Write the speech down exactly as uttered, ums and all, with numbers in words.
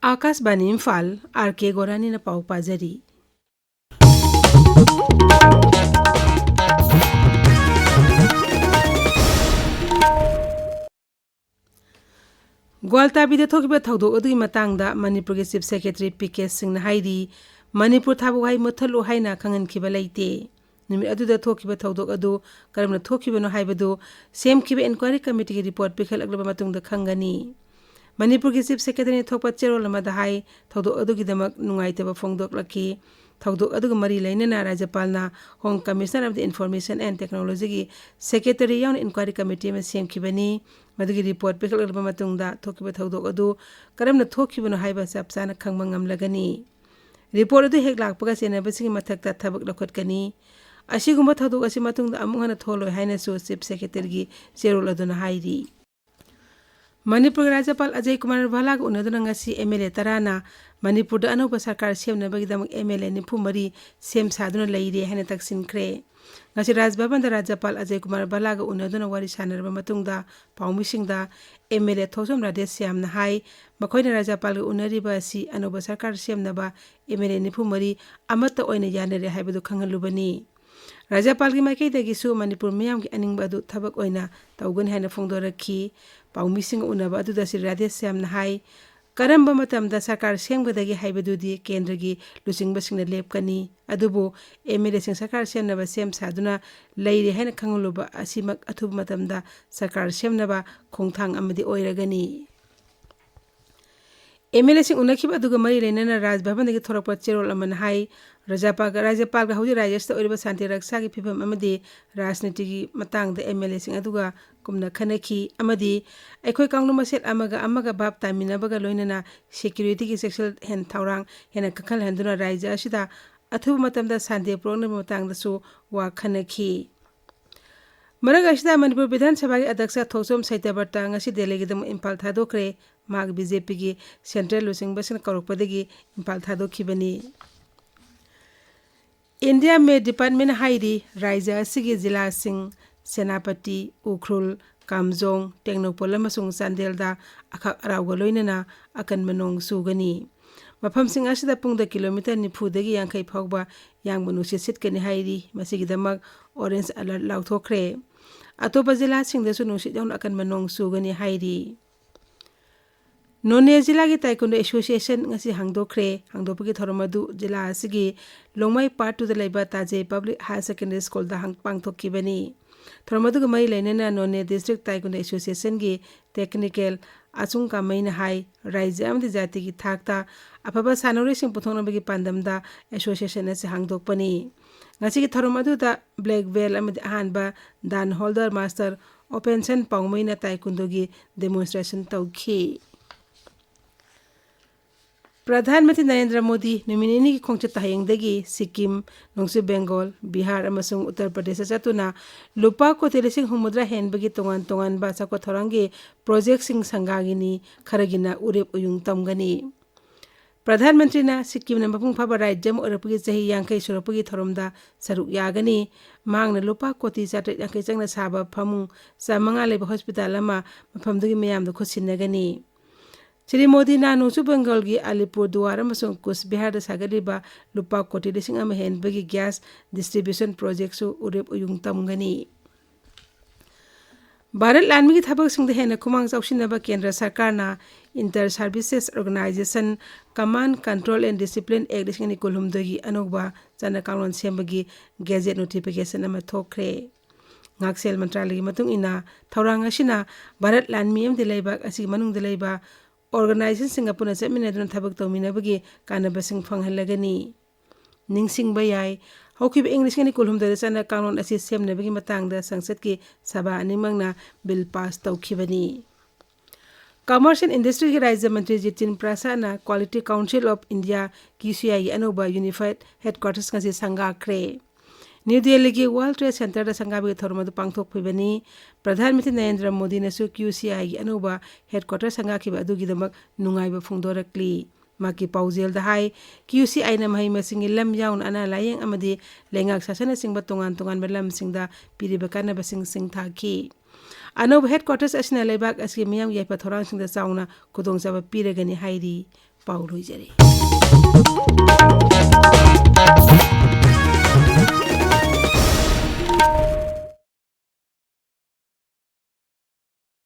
ꯑꯥꯀꯥꯁꯕꯥꯅꯤ Imphal, R ꯀꯦ ꯒꯣꯔꯥꯅꯤꯅ ꯄꯥꯎ ꯄꯥꯖꯔꯤ꯫ ꯒ꯭ꯋꯥꯜꯇꯥꯕꯤꯗ ꯊꯣꯛꯈꯤꯕ ꯊꯧꯗꯣꯛ ꯑꯗꯨꯒꯤ ꯃꯇꯥꯡꯗ ꯃꯅꯤꯄꯨꯔꯒꯤ Chief Secretary ꯄꯤ ꯀꯦ ꯁꯤꯡꯅ ꯍꯥꯏꯔꯤ, ꯃꯅꯤꯄꯨꯔ ꯊꯥꯕꯧ ꯍꯩ ꯃꯨꯠꯊꯠꯂꯨ ꯍꯥꯏꯅ ꯈꯪꯍꯟꯈꯤꯕ ꯂꯩꯇꯦ꯫ ꯅꯨꯃꯤꯠ ꯑꯗꯨꯗ ꯊꯣꯛꯈꯤꯕ ꯊꯧꯗꯣꯛ ꯑꯗꯨ ꯀꯔꯝꯅ ꯊꯣꯛꯈꯤꯕꯅꯣ ꯍꯥꯏꯕꯗꯨ ꯁꯦꯝꯈꯤꯕ inquiry committeeꯒꯤ report ꯄꯤꯈꯠꯂꯛꯂꯕ ꯃꯇꯨꯡꯗ ꯈꯪꯒꯅꯤ꯫ ꯃꯅꯤꯄꯨꯔꯒꯤ Chief Secretaryꯅ ꯊꯣꯛꯄ ꯆꯦꯔꯣꯜ ꯑꯃꯗ ꯍꯥꯏ, ꯊꯧꯗꯣꯛ ꯑꯗꯨꯒꯤꯗꯃꯛ ꯅꯨꯡꯉꯥꯏꯇꯕ ꯐꯣꯡꯗꯣꯛꯂꯛꯈꯤ꯫ ꯊꯧꯗꯣꯛ ꯑꯗꯨꯒ ꯃꯔꯤ ꯂꯩꯅꯅ ꯔꯥꯖ꯭ꯌꯄꯥꯜꯅ Home Commissioner ꯑꯃꯗꯤ Information and Technologyꯒꯤ Secretary ꯌꯥꯎꯅ inquiry committee ꯑꯃ ꯁꯦꯝꯈꯤꯕꯅꯤ꯫ ꯃꯗꯨꯒꯤ report ꯄꯤꯈꯠꯂꯛꯂꯕ ꯃꯇꯨꯡꯗ ꯊꯣꯛꯈꯤꯕ ꯊꯧꯗꯣꯛ ꯑꯗꯨ ꯀꯔꯝꯅ ꯊꯣꯛꯈꯤꯕꯅꯣ ꯍꯥꯏꯕ ꯆꯞ ꯆꯥꯅ ꯈꯪꯕ ꯉꯝꯂꯒꯅꯤ꯫ Report ꯑꯗꯨ ꯍꯦꯛ ꯂꯥꯛꯄꯒ ꯆꯦꯟꯅꯕꯁꯤꯡꯒꯤ ꯃꯊꯛꯇ ꯊꯕꯛ ꯂꯧꯈꯠꯀꯅꯤ꯫ ꯑꯁꯤꯒꯨꯝꯕ ꯊꯧꯗꯣꯛ ꯑꯁꯤ ꯃꯇꯨꯡꯗ ꯑꯃꯨꯛ ꯍꯟꯅ ꯊꯣꯛꯂꯣꯏ ꯍꯥꯏꯅꯁꯨ Chief Secretaryꯒꯤ ꯆꯦꯔꯣꯜ ꯑꯗꯨꯅ ꯍꯥꯏꯔꯤ꯫ ꯃꯅꯤꯄꯨꯔꯒꯤ ꯔꯥꯖ꯭ꯌꯄꯥꯜ ꯑꯖꯌ ꯀꯨꯃꯥꯔ ꯚꯜꯂꯥꯒ ꯎꯅꯗꯨꯅ ꯉꯁꯤ ꯑꯦꯝ ꯑꯦꯜ ꯑꯦ ꯇꯔꯥꯅ ꯃꯅꯤꯄꯨꯔꯗ ꯑꯅꯧꯕ ꯁꯔꯀꯥꯔ ꯁꯦꯝꯅꯕꯒꯤꯗꯃꯛ ꯑꯦꯝ ꯑꯦꯜ ꯑꯦ ꯅꯤꯐꯨ ꯃꯔꯤ ꯁꯦꯝ ꯁꯥꯗꯨꯅ ꯂꯩꯔꯦ ꯍꯥꯏꯅ ꯇꯛꯁꯤꯟꯈ꯭ꯔꯦ꯫ ꯉꯁꯤ ꯔꯥꯖ ꯚꯕꯟꯗ ꯔꯥꯖ꯭ꯌꯄꯥꯜ ꯑꯖꯌ ꯀꯨꯃꯥꯔ ꯚꯜꯂꯥꯒ ꯎꯅꯗꯨꯅ ꯋꯥꯔꯤ ꯁꯥꯟꯅꯔꯕ ꯃꯇꯨꯡꯗ ꯄꯥꯎꯃꯤꯁꯤꯡꯗ ꯑꯦꯝ ꯑꯦꯜ ꯑꯦ ꯊꯣꯛꯆꯣꯝ ꯔꯥꯙꯦꯁ꯭ꯌꯥꯝꯅ ꯍꯥꯏ, ꯃꯈꯣꯏꯅ ꯔꯥꯖ꯭ꯌꯄꯥꯜꯒ ꯎꯅꯔꯤꯕ ꯑꯁꯤ ꯑꯅꯧꯕ ꯁꯔꯀꯥꯔ ꯁꯦꯝꯅꯕ ꯑꯦꯝ ꯑꯦꯜ ꯑꯦ ꯅꯤꯐꯨ ꯃꯔꯤ ꯑꯃꯠꯇ ꯑꯣꯏꯅ ꯌꯥꯅꯔꯦ ꯍꯥꯏꯕꯗꯨ ꯈꯪꯍꯜꯂꯨꯕꯅꯤ꯫ ꯔꯥꯖ꯭ꯌꯄꯥꯜꯒꯤ ꯃꯥꯏꯀꯩꯗꯒꯤꯁꯨ ꯃꯅꯤꯄꯨꯔ ꯃꯤꯌꯥꯝꯒꯤ ꯑꯅꯤꯡꯕ ꯑꯗꯨ ꯊꯕꯛ ꯑꯣꯏꯅ ꯇꯧꯒꯅꯤ ꯍꯥꯏꯅ ꯐꯣꯡꯗꯣꯔꯛꯈꯤ꯫ ꯄꯥꯎꯃꯤꯁꯤꯡꯒ ꯎꯅꯕ ꯑꯗꯨꯗ ꯁ꯭ꯔꯤ ꯔꯥꯙꯦꯁ꯭ꯌꯥꯝꯅ ꯍꯥꯏ, ꯀꯔꯝꯕ ꯃꯇꯝꯗ ꯁꯔꯀꯥꯔ ꯁꯦꯝꯒꯗꯒꯦ ꯍꯥꯏꯕꯗꯨꯗꯤ ꯀꯦꯟꯗ꯭ꯔꯒꯤ ꯂꯨꯆꯤꯡꯕꯁꯤꯡꯅ ꯂꯦꯞꯀꯅꯤ꯫ ꯑꯗꯨꯕꯨ ꯑꯦꯝ ꯑꯦꯜ ꯑꯦꯁꯤꯡ ꯁꯔꯀꯥꯔ ꯁꯦꯝꯅꯕ ꯁꯦꯝ ꯁꯥꯗꯨꯅ ꯂꯩꯔꯦ ꯍꯥꯏꯅ ꯈꯪꯍꯜꯂꯨꯕ ꯑꯁꯤꯃꯛ ꯑꯊꯨꯕ ꯃꯇꯝꯗ ꯁꯔꯀꯥꯔ ꯁꯦꯝꯅꯕ ꯈꯣꯡꯊꯥꯡ ꯑꯃꯗꯤ ꯑꯣꯏꯔꯒꯅꯤ꯫ ꯑꯦꯝ ꯑꯦꯜ ꯑꯦꯁꯤꯡ ꯎꯅꯈꯤꯕ ꯑꯗꯨꯒ ꯃꯔꯤ ꯂꯩꯅꯅ ꯔꯥꯖ ꯚꯕꯟꯗꯒꯤ ꯊꯣꯔꯛꯄ ꯆꯦꯔꯣꯜ ꯑꯃꯅ ꯍꯥꯏ, ꯔꯥꯖ꯭ꯌꯄꯥꯜꯒ, ꯔꯥꯖ꯭ꯌꯄꯥꯜꯒ ꯍꯧꯖꯤꯛ ꯔꯥꯖ꯭ꯌ ꯑꯁꯤꯗ ꯑꯣꯏꯔꯤꯕ ꯁꯥꯟꯇꯤ ꯔꯛꯁꯥꯒꯤ ꯐꯤꯕꯝ ꯑꯃꯗꯤ ꯔꯥꯖꯅꯤꯇꯤꯒꯤ ꯃꯇꯥꯡꯗ ꯑꯦꯝ ꯑꯦꯜ ꯑꯦꯁꯤꯡ ꯑꯗꯨꯒ ꯀꯨꯞꯅ ꯈꯟꯅꯈꯤ ꯑꯃꯗꯤ ꯑꯩꯈꯣꯏ ꯀꯥꯡꯂꯨꯞ ꯃꯁꯦꯜ ꯑꯃꯒ ꯑꯃꯒ ꯚꯥꯞ ꯇꯥꯃꯤꯟꯅꯕꯒ ꯂꯣꯏꯅꯅ securityꯒꯤ ꯆꯦꯛꯁꯤꯜ ꯍꯦꯟ ꯊꯧꯔꯥꯡ ꯍꯦꯟꯅ ꯀꯟꯈꯠꯍꯟꯗꯨꯅ ꯔꯥꯖ꯭ꯌ ꯑꯁꯤꯗ ꯑꯊꯨꯕ ꯃꯇꯝꯗ ꯁꯥꯟꯇꯤ ꯄꯨꯔꯛꯅꯕ ꯃꯇꯥꯡꯗꯁꯨ ꯋꯥ ꯈꯟꯅꯈꯤ꯫ ꯃꯔꯛ ꯑꯁꯤꯗ ꯃꯅꯤꯄꯨꯔ ꯕꯤꯙꯥꯟ ꯁꯚꯥꯒꯤ ꯑꯗ꯭ꯌꯛꯁ ꯊꯣꯛꯆꯣꯝ ꯁꯇ꯭ꯌꯕ꯭ꯔꯇ ꯉꯁꯤ ꯗꯦꯜꯂꯤꯒꯤꯗꯃꯛ ꯏꯝꯐꯥꯜ ꯊꯥꯗꯣꯛꯈ꯭ꯔꯦ꯫ ꯃꯍꯥꯛ ꯕꯤ ꯖꯦ ꯄꯤꯒꯤ central ꯂꯨꯆꯤꯡꯕꯁꯤꯡꯅ ꯀꯧꯔꯛꯄꯗꯒꯤ ꯏꯝꯐꯥꯜ ꯊꯥꯗꯣꯛꯈꯤꯕꯅꯤ꯫ India Met Department ꯍꯥꯏꯔꯤ, ꯔꯥꯖ꯭ꯌ ꯑꯁꯤꯒꯤ ꯖꯤꯂꯥꯁꯤꯡ ꯁꯦꯅꯥꯄꯇꯤ, ꯎꯈ꯭ꯔꯨꯜ, ꯀꯥꯝꯖꯣꯡ, ꯇꯦꯡꯅꯧꯄꯜ ꯑꯃꯁꯨꯡ ꯆꯥꯟꯗꯦꯜꯗ ꯑꯈꯛ ꯑꯔꯥꯎꯒ ꯂꯣꯏꯅꯅ ꯑꯀꯟꯕ ꯅꯣꯡ ꯆꯨꯒꯅꯤ꯫ ꯃꯐꯝꯁꯤꯡ ꯑꯁꯤꯗ ꯄꯨꯡꯗ ꯀꯤꯂꯣꯃꯤꯇꯔ ꯅꯤꯐꯨꯗꯒꯤ ꯌꯥꯡꯈꯩ ꯐꯥꯎꯕ ꯌꯥꯡꯕ ꯅꯨꯡꯁꯤꯠ ꯁꯤꯠꯀꯅꯤ ꯍꯥꯏꯔꯤ꯫ ꯃꯁꯤꯒꯤꯗꯃꯛ orange alert ꯂꯥꯎꯊꯣꯛꯈ꯭ꯔꯦ꯫ ꯑꯇꯣꯞꯄ ꯖꯤꯂꯥꯁꯤꯡꯗꯁꯨ ꯅꯨꯡꯁꯤꯠ ꯌꯥꯎꯅ ꯑꯀꯟꯕ ꯅꯣꯡ ꯆꯨꯒꯅꯤ ꯍꯥꯏꯔꯤ꯫ ꯅꯣꯅꯦ ꯖꯤꯂꯥꯒꯤ ꯇꯥꯏꯀꯨꯟꯗꯣ ꯑꯦꯁꯣꯁꯤꯌꯦꯁꯟ ꯉꯁꯤ ꯍꯥꯡꯗꯣꯛꯈ꯭ꯔꯦ꯫ ꯍꯥꯡꯗꯣꯛꯄꯒꯤ ꯊꯧꯔꯝ ꯑꯗꯨ ꯖꯤꯂꯥ ꯑꯁꯤꯒꯤ ꯂꯣꯡꯃꯥꯏ ꯄꯥꯔꯠ ꯇꯨꯗ ꯂꯩꯕ ꯇꯥꯖꯦ ꯄꯕ꯭ꯂꯤꯛ ꯍꯥꯌꯔ ꯁꯦꯀꯦꯟꯗꯔꯤ ꯁ꯭ꯀꯨꯜꯗ ꯍꯥꯡ-, ꯄꯥꯡꯊꯣꯛꯈꯤꯕꯅꯤ꯫ ꯊꯧꯔꯝ ꯑꯗꯨꯒ ꯃꯔꯤ ꯂꯩꯅꯅ ꯅꯣꯅꯦ ꯗꯤꯁꯇ꯭ꯔꯤꯛ ꯇꯥꯏꯀꯨꯟꯗꯣ ꯑꯦꯁꯣꯁꯤꯌꯦꯁꯟꯒꯤ ꯇꯦꯛꯅꯤꯀꯦꯜ ꯑꯆꯨꯡ ꯀꯥꯃꯩꯅ ꯍꯥꯏ, ꯔꯥꯏꯖ꯭ꯌ ꯑꯃꯗꯤ ꯖꯥꯇꯤꯒꯤ ꯊꯥꯛꯇ ꯑꯐꯕ ꯁꯥꯟꯅꯔꯣꯏꯁꯤꯡ ꯄꯨꯊꯣꯛꯅꯕꯒꯤ ꯄꯥꯟꯗꯝꯗ ꯑꯦꯁꯣꯁꯤꯌꯦꯁꯟ ꯑꯁꯤ ꯍꯥꯡꯗꯣꯛꯄꯅꯤ꯫ ꯉꯁꯤꯒꯤ ꯊꯧꯔꯝ ꯑꯗꯨꯗ ꯕ꯭ꯂꯦꯛ ꯕꯦꯜ ꯑꯃꯗꯤ ꯑꯍꯥꯟꯕ ꯗꯥꯟ ꯍꯣꯜꯗꯔ ꯃꯥꯁꯇꯔ ꯑꯣꯄꯦꯟꯁꯟ ꯄꯥꯎꯃꯩꯅ ꯇꯥꯏꯀꯨꯟꯗꯣꯒꯤ ꯗꯦꯃꯣꯟꯁꯇ꯭ꯔꯦꯁꯟ ꯇꯧꯈꯤ꯫ ꯄ꯭ꯔꯙꯥꯟ ꯃꯟꯇ꯭ꯔꯤ ꯅꯔꯦꯟꯗ꯭ꯔ ꯃꯣꯗꯤ ꯅꯨꯃꯤꯠ ꯅꯤꯅꯤꯒꯤ ꯈꯣꯡꯆꯠꯇ ꯍꯌꯦꯡꯗꯒꯤ ꯁꯤꯛꯀꯤꯝ, ꯅꯣꯡꯆꯨꯞ ꯕꯦꯡꯒꯣꯜ, ꯕꯤꯍꯥꯔ ꯑꯃꯁꯨꯡ ꯎꯠꯇꯔ ꯄ꯭ꯔꯗꯦꯁꯇ ꯆꯠꯇꯨꯅ ꯂꯨꯄꯥ ꯀꯣꯇꯤ ꯂꯤꯁꯤꯡ ꯍꯨꯝꯐꯨꯇꯔꯥ ꯍꯦꯟꯕꯒꯤ ꯇꯣꯉꯥꯟ ꯇꯣꯉꯥꯟꯕ ꯆꯥꯎꯈꯠ ꯊꯧꯔꯥꯡꯒꯤ ꯄ꯭ꯔꯣꯖꯦꯛꯁꯤꯡ ꯁꯪꯒꯥꯒꯅꯤ, ꯈꯔꯒꯤꯅ ꯎꯔꯦꯞ ꯎꯌꯨꯡ ꯇꯝꯒꯅꯤ꯫ ꯄ꯭ꯔꯙꯥꯟ ꯃꯟꯇ꯭ꯔꯤꯅ ꯁꯤꯛꯀꯤꯝꯅ ꯃꯄꯨꯡ ꯐꯥꯕ ꯔꯥꯖ꯭ꯌ ꯑꯃ ꯑꯣꯏꯔꯛꯄꯒꯤ ꯆꯍꯤ ꯌꯥꯡꯈꯩ ꯁꯨꯔꯛꯄꯒꯤ ꯊꯧꯔꯝꯗ ꯁꯔꯨꯛ ꯌꯥꯒꯅꯤ꯫ ꯃꯍꯥꯛꯅ ꯂꯨꯄꯥ ꯀꯣꯇꯤ ꯆꯥꯇ꯭ꯔꯦꯠ ꯌꯥꯡꯈꯩ ꯆꯪꯅ ꯁꯥꯕ ꯐꯃꯨꯡ ꯆꯥꯃꯉꯥ ꯂꯩꯕ ꯍꯣꯁꯄꯤꯇꯥꯜ ꯑꯃ ꯃꯐꯝꯗꯨꯒꯤ ꯃꯤꯌꯥꯝꯗ ꯈꯨꯠꯁꯤꯟꯅꯒꯅꯤ꯫ ꯁ꯭ꯔꯤ ꯃꯣꯗꯤꯅ ꯅꯣꯡꯆꯨꯞ ꯕꯦꯡꯒꯜꯒꯤ ꯑꯂꯤꯄꯨꯔ ꯗꯨꯋꯥꯔ ꯑꯃꯁꯨꯡ ꯀꯨꯁ ꯕꯤꯍꯥꯔꯗ ꯁꯥꯒꯠꯂꯤꯕ ꯂꯨꯄꯥ ꯀꯣꯇꯤ ꯂꯤꯁꯤꯡ ꯑꯃ ꯍꯦꯟꯕꯒꯤ ꯒ꯭ꯌꯥꯁ ꯗꯤꯁꯇ꯭ꯔꯤꯕ꯭ꯌꯨꯁꯟ ꯄ꯭ꯔꯣꯖꯦꯛꯁꯨ ꯎꯔꯦꯞ ꯎꯌꯨꯡ ꯇꯝꯒꯅꯤ꯫ ꯚꯥꯔꯠ ꯂꯥꯟꯃꯤꯒꯤ ꯊꯕꯛꯁꯤꯡꯗ ꯍꯦꯟꯅ ꯈꯨꯃꯥꯡ ꯆꯥꯎꯁꯤꯟꯅꯕ ꯀꯦꯟꯗ꯭ꯔ ꯁꯔꯀꯥꯔꯅ Inter Services Organisation Command, Control and Discipline Act ꯂꯤꯁꯤꯡ ꯑꯅꯤ ꯀꯨꯟꯍꯨꯝꯗꯣꯏꯒꯤ ꯑꯅꯧꯕ ꯆꯠꯅ ꯀꯥꯡꯂꯣꯟ ꯁꯦꯝꯕꯒꯤ ꯒꯦꯖꯦꯠ ꯅꯣꯇꯤꯐꯤꯀꯦꯁꯟ ꯑꯃ ꯊꯣꯛꯈ꯭ꯔꯦ꯫ ꯉꯥꯛꯁꯦꯜ ꯃꯟꯇ꯭ꯔꯥꯂꯌꯒꯤ ꯃꯇꯨꯡ ꯏꯟꯅ, ꯊꯧꯔꯥꯡ ꯑꯁꯤꯅ ꯚꯥꯔꯠ ꯂꯥꯟꯃꯤ ꯑꯃꯗꯤ ꯂꯩꯕꯥꯛ ꯑꯁꯤꯒꯤ ꯃꯅꯨꯡꯗ ꯂꯩꯕ ꯑꯣꯔꯒꯅꯥꯏꯖꯦꯁꯟꯁꯤꯡꯒ ꯄꯨꯟꯅ ꯆꯠꯃꯤꯟꯅꯗꯨꯅ ꯊꯕꯛ ꯇꯧꯃꯤꯟꯅꯕꯒꯤ ꯀꯥꯟꯅꯕꯁꯤꯡ ꯐꯪꯍꯜꯂꯒꯅꯤ꯫ ꯅꯤꯡꯁꯤꯡꯕ ꯌꯥꯏ, ꯍꯧꯈꯤꯕ ꯏꯪ ꯂꯤꯁꯤꯡ ꯑꯅꯤ ꯀꯨꯟꯍꯨꯝꯗꯣꯏꯗ ꯆꯠꯅ ꯀꯥꯡꯂꯣꯟ ꯑꯁꯤ ꯁꯦꯝꯅꯕꯒꯤ ꯃꯇꯥꯡꯗ ꯁꯪꯁꯠꯀꯤ ꯁꯚꯥ ꯑꯅꯤꯃꯛꯅ ꯕꯤꯜ ꯄꯥꯁ ꯇꯧꯈꯤꯕꯅꯤ꯫ ꯀꯃꯔꯁ ꯑꯦꯟ ꯏꯟꯗꯁꯇ꯭ꯔꯤꯒꯤ ꯔꯥꯖ꯭ꯌ ꯃꯟꯇ꯭ꯔꯤ ꯖꯤꯇꯤꯟ ꯄ꯭ꯔꯁꯥꯗꯅ Quality Council of India, Q C ꯑꯥꯏꯒꯤ ꯑꯅꯧꯕ ꯌꯨꯅꯤꯐꯥꯏꯗ ꯍꯦꯗꯀ꯭ꯋꯥꯇꯔꯁ ꯉꯁꯤ ꯁꯪꯒꯥꯈ꯭ꯔꯦ꯫ ꯅ꯭ꯌꯨ ꯗꯦꯜꯂꯤꯒꯤ ꯋꯥꯔꯜ ꯇ꯭ꯔꯦꯗ ꯁꯦꯟꯇꯔꯗ ꯁꯪꯒꯥꯕꯒꯤ ꯊꯧꯔꯝ ꯑꯗꯨ ꯄꯥꯡꯊꯣꯛꯈꯤꯕꯅꯤ꯫ ꯄ꯭ꯔꯙꯥꯟ ꯃꯟꯇ꯭ꯔꯤ ꯅꯔꯦꯟꯗ꯭ꯔ ꯃꯣꯗꯤꯅꯁꯨ ꯀ꯭ꯌꯨ ꯁꯤ ꯑꯥꯏꯒꯤ ꯑꯅꯧꯕ ꯍꯦꯗꯀ꯭ꯋꯥꯇꯔ ꯁꯪꯒꯥꯈꯤꯕ ꯑꯗꯨꯒꯤꯗꯃꯛ ꯅꯨꯡꯉꯥꯏꯕ ꯐꯣꯡꯗꯣꯔꯛꯂꯤ꯫ ꯃꯍꯥꯛꯀꯤ ꯄꯥꯎꯖꯦꯜꯗ ꯍꯥꯏ, ꯀ꯭ꯌꯨ ꯁꯤ ꯑꯥꯏꯅ ꯃꯍꯩ ꯃꯁꯤꯡꯒꯤ ꯂꯝ ꯌꯥꯎꯅ ꯑꯅꯥ ꯂꯥꯌꯦꯡ ꯑꯃꯗꯤ ꯂꯩꯉꯥꯛ ꯁꯥꯁꯟꯅꯆꯤꯡꯕ ꯇꯣꯉꯥꯟ ꯇꯣꯉꯥꯟꯕ ꯂꯝꯁꯤꯡꯗ ꯄꯤꯔꯤꯕ ꯀꯥꯟꯅꯕꯁꯤꯡ ꯁꯤꯡꯊꯥꯈꯤ꯫ ꯑꯅꯧꯕ ꯍꯦꯗ ꯀ꯭ꯋꯥꯇꯔꯁ ꯑꯁꯤꯅ ꯂꯩꯕꯥꯛ ꯑꯁꯤꯒꯤ ꯃꯤꯌꯥꯝꯒꯤ ꯌꯥꯏꯐ ꯊꯧꯔꯥꯡꯁꯤꯡꯗ ꯆꯥꯎꯅ ꯈꯨꯗꯣꯡꯆꯥꯕ ꯄꯤꯔꯒꯅꯤ ꯍꯥꯏꯔꯤ꯫ ꯄꯥꯎ ꯂꯣꯏꯖꯔꯦ꯫